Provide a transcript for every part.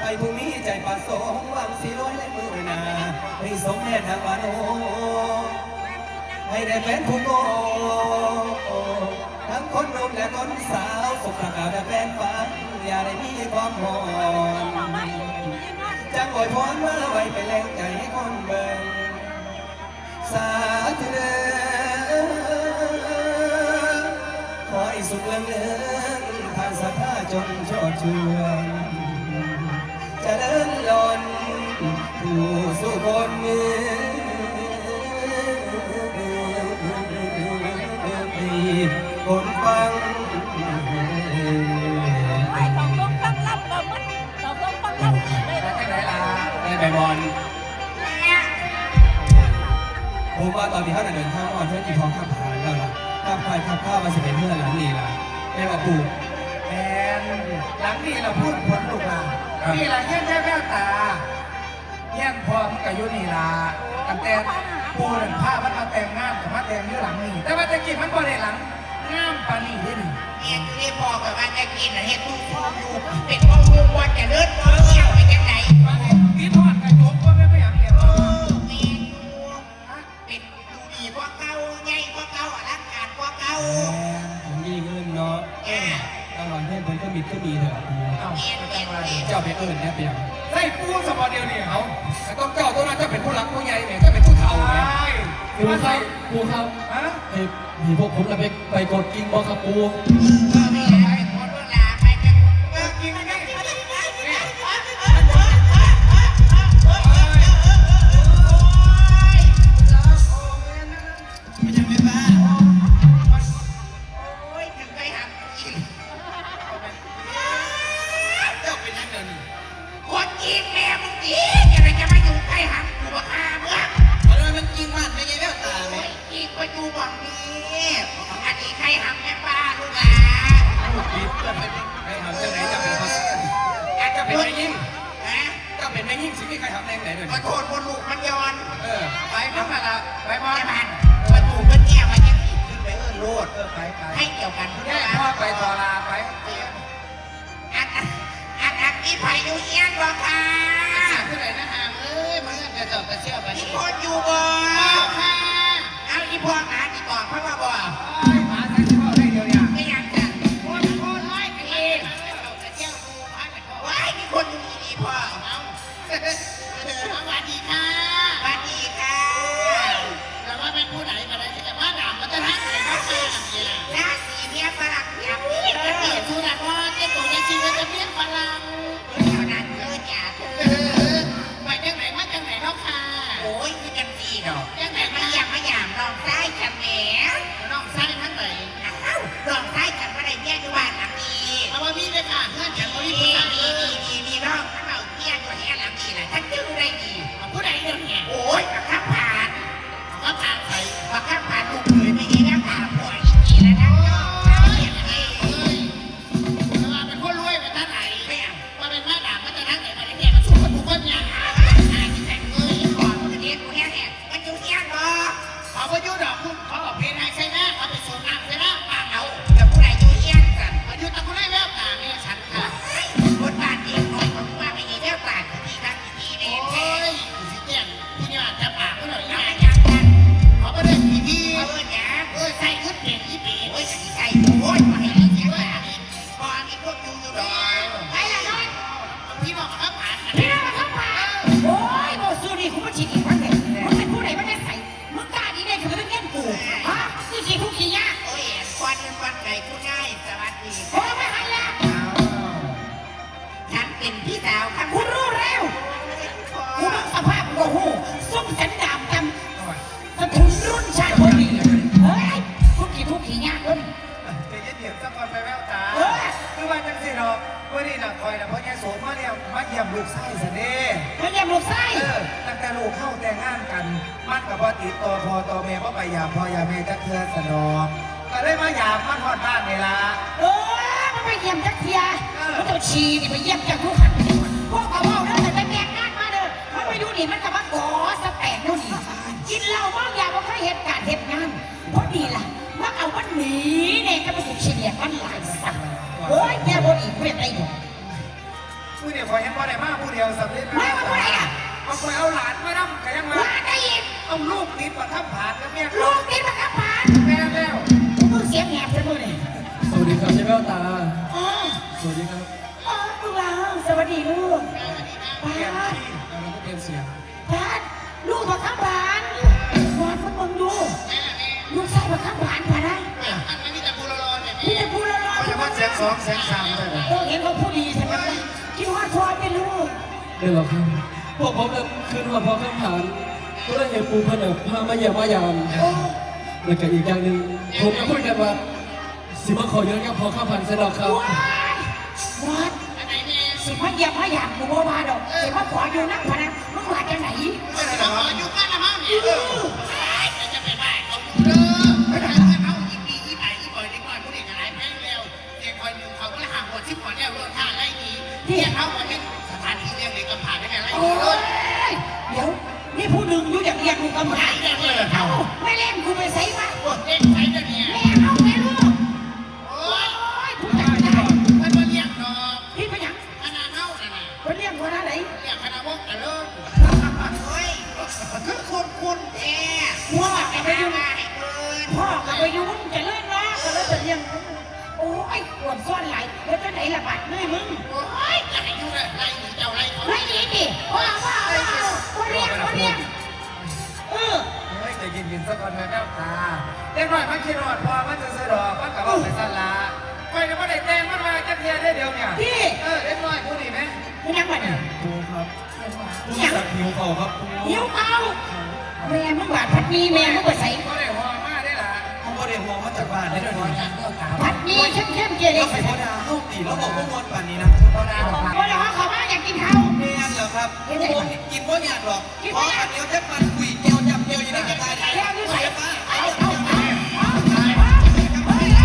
ໃຫ້ຜູ້ມີໃຈປະສົງ ຫວັງຊິລວຍໃນມື້ໜ້າ ໃຫ້ສົມແນນດັ່ງມະໂນ ໃຫ້ໄດ້ແຟນຜູ້ໂງ່ ທັງຄົນໜຸ່ມ ແລະ ຄົນສາວ ສົບພະເຈົ້າ ແລະ ແຟນຟັງ ຢ່າໄດ້ມີຄວາມຮ້ອນ ຈັ່ງອວຍພອນມາໄວ້ ເປັນແຮງໃຈໃຫ້ຄົນເບິ່ງ ສາທຸເດີ ຂໍໃຫ້ສຸກເລື່ອງເຮືອງ ທ່ານສັດທາຈົ່ງໂຊດຊ່ວງ ຈະເລີນລ້ອນ ຜູ້ສູ່ຄົນ ຄົນຟັງ ໄປເຂົ້າຊົມຟັງລຳບໍ່ໝົດ ເຂົ້າຊົມຟັງລຳໄດ້ ໄດ້ລະ ໄດ້ໃບບອນ ຜົມວ່າຕອນນີ້ເຮົາໄດ້ເດີນທາງມາຮອດເຮືອນອີ່ພໍ່ຄຳຜານແລ້ວລະ ຄັບຄາຍຄັບຄາວ່າຊິເປັນເຮືອນຫຼັງນີ້ລະ ແມ່ນບໍ່ປູ່? ແມ່ນ ຫຼັງນີ້ລະພຸ້ນ ຄົນລູກຫຼານ ນີ້ລະເຮືອນຍາຍແວວຕາ ເຮືອນພໍ່ມັນກະຢູ່ນີ້ລະ ຕັ້ງແຕ່ປູ່ນັ້ນພາມັນມາແຕ່ງງານ ກະມາແຕ່ງຢູ່ຫຼັງນີ້ ແຕ່ວ່າແຕ່ກີ້ມັນບໍ່ໄດ້ຫຼັງງາມປານນີ້ເດ້ນີ້ ແມ່ນຢູ່ເດ້ພໍ່ ຂ້ອຍວ່າແຕ່ກີ້ນະເຮັດຕູ່ໂຮມຢູ່ ເປັນຂອງລູກບໍ່ຈະເລີນບໍ່ງຽບໄປຈັ່ງໃດ ຕິດຮອດກະຈົກບໍ່ແມ່ນຫຍັງເດ ເອີ ແມ່ນຢູ່ ເປັນດູດີກວ່າເກົ່າ ໃຫຍ່ກວ່າເກົ່າ ອະລັງການກວ່າເກົ່າ ແມ່ນ ເພິ່ນມີເງິນເນາະ ເອີ ຕະຫຼອດເຮືອນເພິ່ນຄືມິດຄືໝີແທ້ລະປູ່ ເອົ້າ ແມ່ນໆໆ ເຈົ້າໄປເອີ້ນແດ່ເປັນຫຍັງ ໃສ່ປູ່ສະບໍ່ດຽວນີ້ ເອົ້າ ກະຕ້ອງເຈົ້າຕົວນັ້ນ ເຈົ້າເປັນຜູ້ຫຼັກຜູ້ໃຫຍ່ແໝ ເຈົ້າເປັນຜູ້ເຖົ້າແໝ ປູ່ ມາໃສ່ ປູ່ຄັບ ຮະ ໃຫ້ ໃຫ້ພວກຜົມລະໄປ ໄປກົດກິ່ງບໍ່ຄັບປູ່? ເອີ ໄປ ໄປກົດເບິ່ງລະ ໄປ ໄປກົດ ເອີ ກິນໄປ ກິນໄປ ກິນໄປ ກິນໄປ ໂອ້ຍ ເປັນຫຍັງແມ່ປ້າ? ໂອ້ຍ ຖືກໄກ່ຫຳກິນ ເຈົ້າເປັນຫຍັງດຽວນີ້? ຄົນຈີນແມ່ມຶງຕີ ຈັ່ງໃດຈະມາຢູ່ໃກ້ຫຳກູບັກຫ່າເມືອງ ເພາະວ່າມັນກິ່ງບ້ານແມ່ໃຫຍ່ແວວຕາແໝ ໂອ້ຍ ຈີນບໍ່ຢູ່ໝ່ອງນີ້ ອັນນີ້ໄຂ່ຫຳແມ່ປ້າລູກຫຼານ ລູກບິດ ເຈົ້າເປັນໄຂ່ຫຳຈັ່ງໃດ ເຈົ້າເປັນ ເຈົ້າເປັນແມ່ຍິງ ຮະ? ເຈົ້າເປັນແມ່ຍິງຊິມີໄຂ່ຫຳແນວໃດເດີ? ຂໍໂທດ ມົດລູກມັນຢ່ອນ ເອີ ໄປນຳຫັ້ນລະ ໄປບໍ່? ແມ່ບ້ານ ປະຕູເພິ່ນແກ້ວວ່າຈັ່ງຊີ້ ຂຶ້ນໄປເອີ້ນໂລດ ເອີ ໄປ ໄປ ໃຫ້ດຽວກັນ ເພິ່ນວ່າ ພໍ່ໄປ ທໍລາໄປ ອັນ ອັນ ອັນ ອັນ ມີໃຜຢູ່ເຮືອນບໍ່ຄະ? ຜູ້ໃດນະຫາມເອີຍ ມາເຮືອນກະເຈົ້າກະເຊວບາດນີ້ ມີຄົນຢູ່ບໍ່? ເຈົ້າຄ່ະ ເອົ້າ ອີພໍ່ໝາຕິບອກເຂົາວ່າບໍ່? ໂອ້ຍ ໝາໃສຊິເວົ້າໄດ້ດຽວນີ້ ເປັນຫຍັງຊັ້ນ? ຄົນ ຄົນ ໂອ້ຍ ເອີ ໂອ້ຍ ມີຄົນຢູ່ອີ່ຫຼີພໍ່ ເອົ້າ ສະຫວັດດີຄ່ະ ສະຫວັດດີຄ່ະ ລະວ່າແມ່ນຜູ້ໃດບາດນີ້ ຈະມາດາມມາແຕ່ທາງໃດເນາະ ລາສີເມຍຝຣັ່ງ ເອີ ເມຍສູນະ ເອີ ເຈັບໂຕແຕ່ຊີວິດຈະເມຍຝຣັ່ງ ເອີ ເທົ່ານັ້ນເທີ ຢ່າເທີ ເອີ ໄປຈັ່ງໃດມາຈັ່ງໃດເນາະຄ່ະ? ໂອ້ຍ ຄືຈັ່ງຊີ້ດອກ ຈັ່ງໃດ ມາຢ້ຽມມາຢາມນ້ອງຊາຍຊັ້ນແໝ ນ້ອງຊາຍທາງໃດ? ອ້າວ ນ້ອງຊາຍກັນບໍ່ໄດ້ເມຍຢູ່ບ້ານຫຼັງນີ້ ເອົາ ບໍ່ມີເດ້ຄ່ະ ເຮືອນກັນບໍ່ມີຜູ້ຊາຍເລີຍ ນີ້ໆໆ ນ້ອງມັນເອົາເມຍຢູ່ເຮືອນຫຼັງນີ້ລະ ທັງຈື່ໄດ້ດີ ເອົາ ຜູ້ໃດດຽວນີ້? ໂອ້ຍ ບັກຄຳຜານ ບັກຄຳຜານໃສ? ບັກຄຳຜານລູກເຂີຍແມ່ໃຫຍ່ແວວຕາ ຜົວອີ່ຈີ່ລະນະ ໂອ້ຍ ເອີຍ ແຕ່ວ່າເປັນຄົນລວຍໄປທາງໃດ? ແມ່ນ ວ່າແມ່ນມາດາມມາແຕ່ທາງໃດ ມາໄດ້ແທ້ມາສູ່ຄົນທຸກຄົນຍາກ ຫາທີ່ໃສ່ເອີຍ ຂໍເຮັດຜູ້ແຮງແທ້ ມັນຢູ່ເຮືອນບໍ່? ເຂົາບໍ່ຢູ່ດອກ ພຸ້ນ ເຂົາອອກເພນໃຫ້ໃສ່ນາ ເຂົາໄປສູບນ້ຳໃສ່ນາ ປາເອົາ ແລ້ວຜູ້ໃດຢູ່ເຮືອນຊັ້ນ? ເຂົາຢູ່ແຕ່ຜູ້ໃດແວວຕາແມ່ສັນຄ່ະ ໂອ້ຍ ຄົນບ້ານເອງ ຂ້ອຍກໍວ່າໄປເອງແວວຕາຄືທີ່ຄັກທີ່ແນ່ແທ້ ໂອ້ຍ ຊິແຈ້ງຜູ້ໃຫຍ່ບ້ານຈັບປາກເຂົາດອກ ອີ່ຫຍັງຈັ່ງຊັ້ນ ເຂົາບໍ່ໄດ້ມີທີ່ ເຂົາເອີ້ນຫຍັງ? ເອີ ໃສ່ເງິນເປັນອີ່ເປ ໂອ້ຍ ຊິໃສ່ ໂອ້ຍ ບໍ່ໃຫ້ເອົາເສຍເວລາ ບໍ່ມີຄົນຢູ່ຢູ່ດອກ ໄປລະນອນ ພີ່ນ້ອງມາຂາຍ ພີ່ນ້ອງມາຂາຍ ໂອ້ຍ ບໍ່ສູ້ນີ້ ກູບໍ່ຊິໜີທາງໃດ ມຶງເປັນຜູ້ໃດ ມາແຕ່ໃສ ມຶງກ້າດີແດ່ ຂຶ້ນມາເທິງເຮືອນກູ ຮະ ອີ່ຂີ້ທຸກຂີ້ຍາກ ໂອ້ຍ ຄວັນມັນຄວັນໄກ ຄຸນຍາຍ ສະຫວັດດີ ໂອ້ ມາຫັ້ນລະ ອ້າວ ສັນເປັນພີ່ສາວຄັນ ກູຮູ້ແລ້ວ ກູເບິ່ງສະພາບກູກໍຮູ້ ຊຸມສັນດານຕ່ຳ ສະທຸນລຸນຊາດບໍ່ດີ ເຮີ້ຍ ທຸກຂີ້ທຸກຂີ້ຍາກເບິ່ງ ໃຈເຢັນໆ ຊະກ່ອນ ໄປແວວຕາ ເອີ ຄືວ່າຈັ່ງຊີ້ດອກ ມື້ນີ້ນະ ຂ້ອຍນະ ພໍ່ໃຫຍ່ໂສມ ມາຢ້ຽມ ມາຢ້ຽມລູກຊາຍຊັ້ນເດ້ ມາຢ້ຽມລູກຊາຍ ເອີ ຕັ້ງແຕ່ລູກເຮົາແຕ່ງງານກັນ ມັນກໍບໍ່ຕິດຕໍ່ພໍ່ຕໍ່ແມ່ ບໍ່ໄປຢາມພໍ່ຢາມແມ່ຈັກເທື່ອຊັ້ນດອກ ກໍເລີຍມາຢາມມັນຮອດບ້ານນີ້ລະ ເອີ ມັນໄປຢ້ຽມຈັກເທື່ອ ເອີ ມັນເຈົ້າຂີ້ນີ້ໄປຢ້ຽມຈັກທຸກຫັ້ນ ພວກກໍເວົ້າເດີ ຕັ້ງແຕ່ແຕ່ງງານມາເດີ ມັນມາຢູ່ນີ້ ມັນກໍມາກໍ່ສະແຕກຢູ່ນີ້ ກິນເຫຼົ້າເມົາຢາ ບໍ່ເຄີຍເຮັດການເຮັດງານ ພໍດີລະ ມາເອົາມັນໜີແດ່ ຈະໄປເຮັດຂີ້ເດຍດມັນຫຼາຍຊະ ໂອ້ຍ ແນວບໍ່ດີ ກູຢາກໄດ້ດອກ ມື້ນີ້ ຂ້ອຍຍັງບໍ່ໄດ້ມາຜູ້ດຽວສ່ຳເດ ມາກັບຜູ້ໃດລະ? ເອົາ ຂ້ອຍເອົາຫຼານມານຳ ກະຍັງວ່າ ຫຼານໃຜອີກ? ເອົາ ລູກຕິດບັກຄຳຜານກັບເມຍ ລູກຕິດບັກຄຳຜານ? ແມ່ນແລ້ວ. ໂອ້ ມຶງສຽງແຫບແທ້ມື້ນີ້. ສະຫວັດດີຄັບ ຍາຍແວວຕາ. ອໍ ສະຫວັດດີຄັບ. ອໍ ລູກຫຼານ ສະຫວັດດີລູກ. ປາດ ເປັນສຽງ ປາດ ລູກບັກຄຳຜານ ບອດ ມຶງເບິ່ງດູ ລູກຊາຍບັກຄຳຜານພະນະ ມີແຕ່ຜູ້ຫຼໍ່ໆ ມີແຕ່ຜູ້ຫຼໍ່ໆ ເຂົາຈະມາແສນສອງແສນສາມ ເອີ ເຫັນເຂົາຜູ້ດີຊັ້ນ ຄິດຮອດພໍ່ຕິລູກ. ແມ່ນແລ້ວຄັບ ພວກຜົມນັ້ນຄິດຮອດພໍ່ຄຳຜານ ກໍເລີຍໃຫ້ປູ່ເພິ່ນນະພາມາຢ້ຽມມາຢາມ. ໂອ້ ແລ້ວກໍອີກຢ່າງໜຶ່ງ ຜົມກໍຄຸຍກັນວ່າ ຊິມາຂໍຢູ່ນຳພໍ່ຄຳຜານຊະດອກຄັບ. ວ້າຍ ບອດ ອັນໃດແນ່? ຊິມາຢ້ຽມມາຢາມກູບໍ່ວ່າດອກ ເອີ ຊິມາຂໍຢູ່ນຳພະນະ ມຶງວ່າຈັ່ງໃດ? ເອີ ຂໍຢູ່ກັນນະມັງນີ້ ເອີ ເອີ ຢ່າໄປບ້າເຂົາຢູ່ເດີ ເອີ ເຮົາອີ່ປີອີ່ໃບອີ່ບອຍ ເດັກນ້ອຍຜູ້ນີ້ກໍຫຼາຍແພງແລ້ວ ແຕ່ຂ້ອຍໜຶ່ງເຂົາບໍ່ໄດ້ຫ້າຫົວສິບຫົວແລ້ວ ໂລດທ່າໄລ່ໜີ ເຮັດເຮົາບໍ່ເຮັດສະຖານທີ່ລ້ຽງເດັກກຳພ້າໄດ້ແລ້ວ ໄລ່ໜີໂລດ. ໂອ້ຍ ດຽວ ມີຜູ້ໜຶ່ງຢູ່ຢາກລ້ຽງລູກກຳພ້າ ເອົ້າ ແມ່ລ້ຽງກູໄປໃສວະ? ເດັກໃສດຽວນີ້ ແມ່ເຮົາແມ່ລູກ. ໂອ້ຍ ໂອ້ຍ ຜູ້ຈັດການ ເພິ່ນບໍ່ລ້ຽງດອກ ຜິດໄປຫຍັງ? ຄະນະເຮົານັ້ນນະ ເພິ່ນລ້ຽງຄະນະໃດ? ລ້ຽງຄະນະວົງຈະເລີນ. ໂອ້ຍ ຄືຄຸ້ນໆແທ້ ພໍ່ກໍໄປຢູ່ ພໍ່ກໍໄປຢູ່ວົງຈະເລີນເນາະ ກໍເລີຍໄປລ້ຽງ. ໂອ້ຍ ອວນຊ້ອນຫຼາຍ ແລ້ວຈັ່ງໃດລະບາດນີ້ມຶງ? ໂອ້ຍ ຢ່າໃຫ້ຢູ່ເລີຍ ໄລ່ໜີເຈົ້າໄລ່ເຂົາ ໄລ່ໜີຕິ? ບໍ່ ບໍ່ ບໍ່ ບໍ່ລ້ຽງ ບໍ່ລ້ຽງ. ເອີ ໂອ້ຍ ໃຈເຢັນໆ ຊະກ່ອນແມ່ແວວຕາ ເດັກນ້ອຍມັນຄິດຮອດພໍ່ມັນຊື່ໆດອກ ມັນກໍເວົ້າໄປຊັ້ນລະ ຂ້ອຍກໍບໍ່ໄດ້ແຕ່ງມັນວ່າຈັກເທື່ອເດ້ ດຽວນີ້ ເອີ ເດັກນ້ອຍຜູ້ນີ້ແມະ ເປັນຫຍັງບັດນີ້? ປູ່ຄັບ ຮູ້ຈັກຫິວເຂົ້າຄັບ ຫິວເຂົ້າ ແມ່ມຶງບາດ ຜັດໝີ່ແມ່ມຶງໄປໃສ? ບໍ່ໄດ້ຫໍ່ມາເດ້ລະ ເຮົາບໍ່ໄດ້ຫໍ່ມາຈາກບ້ານເດ້ດຽວນີ້ ຜັດໝີ່ເຂັ້ມໆ ເຈເລັກ ລາວຊິບໍ່ດ່າເຮົາຕິ? ລາວເວົ້າບໍ່ມ່ວນປານນີ້ນະ ບໍ່ດ່າເຮົາ ເຂົາມາຢາກກິນເຂົ້າ ແມ່ນແລ້ວຄັບ ກິນບໍ່ຍາກດອກ ຂໍເຂົ້າໜຽວຈັກປັດ ກຸ້ຍແຈ່ວ ຈ້ຳແຈ່ວຢູ່ໃນກະຕ່າຍ ແຈ່ວຢູ່ໃສ? ເອົາ ເອົາ ເອົາ ເອົາ ເອົາ ເອົາ ເອົາ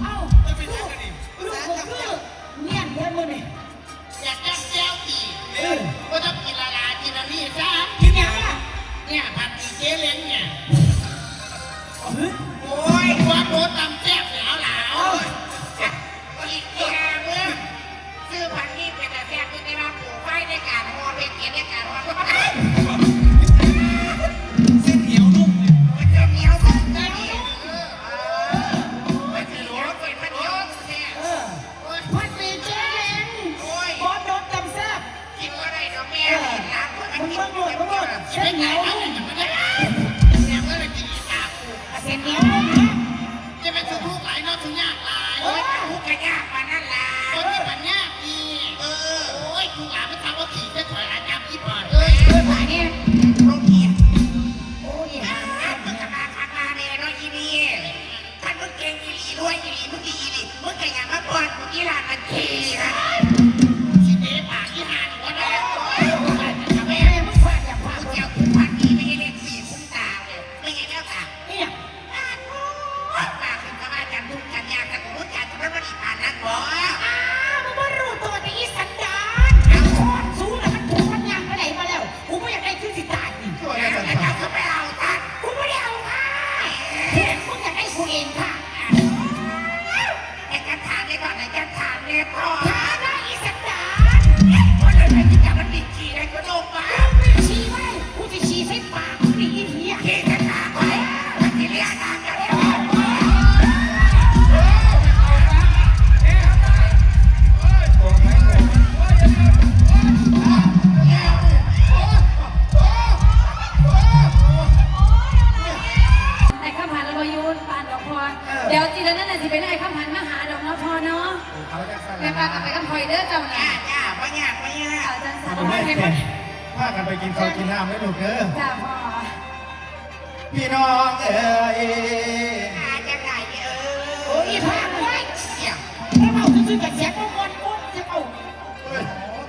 ເອົາ ລູກ ລູກ ລູກ ເນຍນແທ້ມື້ນີ້ ຢາກກິນແຈ່ວຕິ? ເອີ ບໍ່ຕ້ອງກິນລະລາ ກິນອັນນີ້ຊະ. ກິນຫຍັງລະ? ເນຍ ຜັດໝີ່ເຈເລັງເນຍ. ໂອ້ຍ ຄວາມໂດດຕຳແຊບເນຍ ເອົາລະ ເອົາ. ອີກຢ່າງໜຶ່ງ ຊື້ຜັດໝີ່ເປັນຕາແຊບຢູ່ ແຕ່ວ່າປູໄຟໃນການຫໍ່ ເຮັດເປັນໃນການຫໍ່ ເສັ້ນໜຽວນຸ້ມ ເສັ້ນໜຽວນຸ້ມ ເອີ ມັນຊິເຫຼືອເປັນມັນໜຽວນຸ້ມແທ້. ເອີ ໂອ້ຍ ຜັດໝີ່ເຈເລັງ ໂອ້ຍ ບໍ່ໂດດຕຳແຊບ ກິນບໍ່ໄດ້ດອກແມ່. ເອີ ຫຼານເພິ່ນ ເບິ່ງໂລດ ເບິ່ງໂລດ ເສັ້ນໜຽວນຸ້ມ ແມ່ເອີຍ ກິນອີກຕາກູ ເສັ້ນໜຽວນຸ້ມເນາະ. ຈະແມ່ນສຸກຫຼາຍເນາະ ສຸກຍາກຫຼາຍ. ໂອ້ຍ ທຸກກະຍາກປານນັ້ນລະ ບໍ່ມີປັນຍາຕິ. ເອີ ໂອ້ຍ ລູກຫຼານມັນທຳເອົາຂີ້ໃສ່ຂ້ອຍລະ ຍຳອີ່ບອດເອີຍ. ເອີຍ ບາດນີ້ ໂລກຈິດ ໂອ້ຍ ຫາ ມຶງກະມາຄັກມາແນ່ເນາະ ອີ່ນີ້. ຄັນມຶງເກັ່ງອີ່ຫຼີ ລວຍອີ່ຫຼີ ມຶງດີອີ່ຫຼີ ມຶງກະຢ່າມາປ້ອນກູຕິລາດອັນຂີ້ນະ. ຊິເຕະປາກອີ່ຫ່ານີ້ບໍ່ໄດ້. ແມ່ ມຶງຟາດຢ່າຟາດ ກູຊິເອົາຂຸມຜັດດີໄປເຮັດເລກສີ່ຂຸມຕາເລີຍ. ແມ່ນຫຍັງແລ້ວກະ ອີ່ຫຍັງ? ປາກຂຶ້ນກະວ່າຈັນທຸກຈັນຍາກ ຄັນກູຮູ້ຈັກ ມັນບໍ່ດີປານນັ້ນບໍ? ອ້າວ ມຶງບໍ່ຮູ້ໂຕຕິ ອີສັນດານ. ເອົາ ຄອນສູງນະ ມັນຖືກມັນຍ່າງໄປໃດມາແລ້ວ. ກູບໍ່ຢາກໄດ້ຄືຊິຕາຍນີ້. ເຈົ້າຄືໄປເອົາຊັ້ນ? ກູບໍ່ໄດ້ເອົາຄ່າ. ກູຢາກໄດ້ກູເອງຄ່າ. ໃຫ້ຈັດຖານແດ່ກ່ອນ ໃຫ້ຈັດຖານແດ່ກ່ອນ. ຖານະອີສັນດານ. ຄົນເລີຍໄປກິນຢາມັນດິນຂີ້ໄດ້ຄືໂດມວ່າ. ກູຊິຂີ້ໄວ້ ກູຊິຂີ້ໃສ່ປາກມຶງນີ້ອີ່ເຫຍ. ຂີ້ໃສ່ປາກຂ້ອຍ ມັນຊິເລຍຕາມກັນ. ອ້າຍຄຳພັນລາວບໍ່ຢູ່ບ້ານດອກພໍ່. ເອີ ດຽວຈີລະນັ້ນນະຊິເປັນອ້າຍຄຳພັນມາຫາດອກເນາະພໍ່ເນາະ. ເອົາຈັ່ງຊັ້ນລະ ແມ່ປ້າກໍໄປກັບຂ້ອຍເດີເຈົ້ານະ. ຈ້າ ບໍ່ຍາກ ບໍ່ຍາກ. ເອົາຈັ່ງຊັ້ນ ໂອ້ຍ ພໍ່ແມ່ ໄປ ໄປ ພາກັນໄປກິນເຂົ້າກິນນ້ຳເດີລູກເດີ. ຈ້າພໍ່. ພີ່ນ້ອງເອີຍ ຫາຈັ່ງໃດເອີຍ? ໂອ້ຍ ອີພາກເອີຍ ຫຍັງ? ເວົ້າຊື່ໆ ກະສຽງບໍ່ມ່ວນ ໂອ້ຍ ຈະເວົ້າ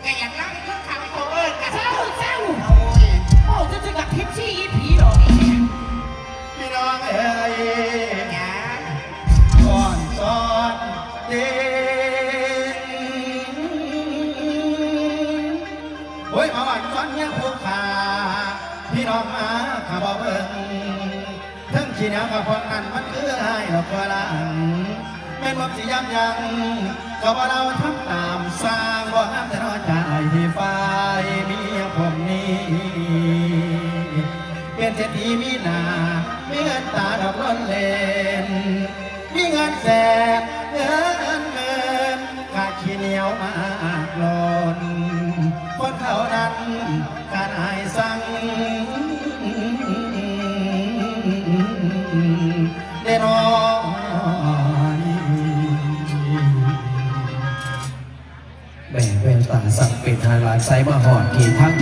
ກະຢາກເລົ່າຄືເຂົາ ເຂົາເອີ້ນກະ ເຊົາ ເຊົາ ໂອ້ຍ ເວົ້າຊື່ໆ ກະຜິດຊີອີ່ຜີດອກ. ພີ່ນ້ອງເອີຍ ຫຍັງ? ອ່ອນຊ້ອນເດ ໂອ້ຍ ມາອ່ອນຊ້ອນເມຍຜູ້ຂ້າ ພີ່ນ້ອງມາຂ້າບໍ່ເບິ່ງ ເຖິງຂີ້ໜຽວກໍພວກນັ້ນມັນຄືອ້າຍດອກວ່າຫຼັງ ແມ່ນບໍ່ຊິຍັບຍັງ ກໍບໍ່ເລົ່າທຳຕາມ ສ້າງບໍ່ງາມແທ້ເນາະຈາຍໃຫ້ຝ່າຍເມຍຜົມນີ້ ເປັນເສດຖີມີໜ້າ ມີເງິນຕາດອກລ້ນເລນ ມີເງິນແສນເງິນໝື່ນ ຂ້າຂີ້ໜຽວມາກລົ້ນ ຄົນເຂົານັ້ນການອາຍສັງ ແນ່ນອນ ແມ່ແວວຕາສັງເປັນ ຫາຫຼານຊາຍມາຮອດທີ່ທາງ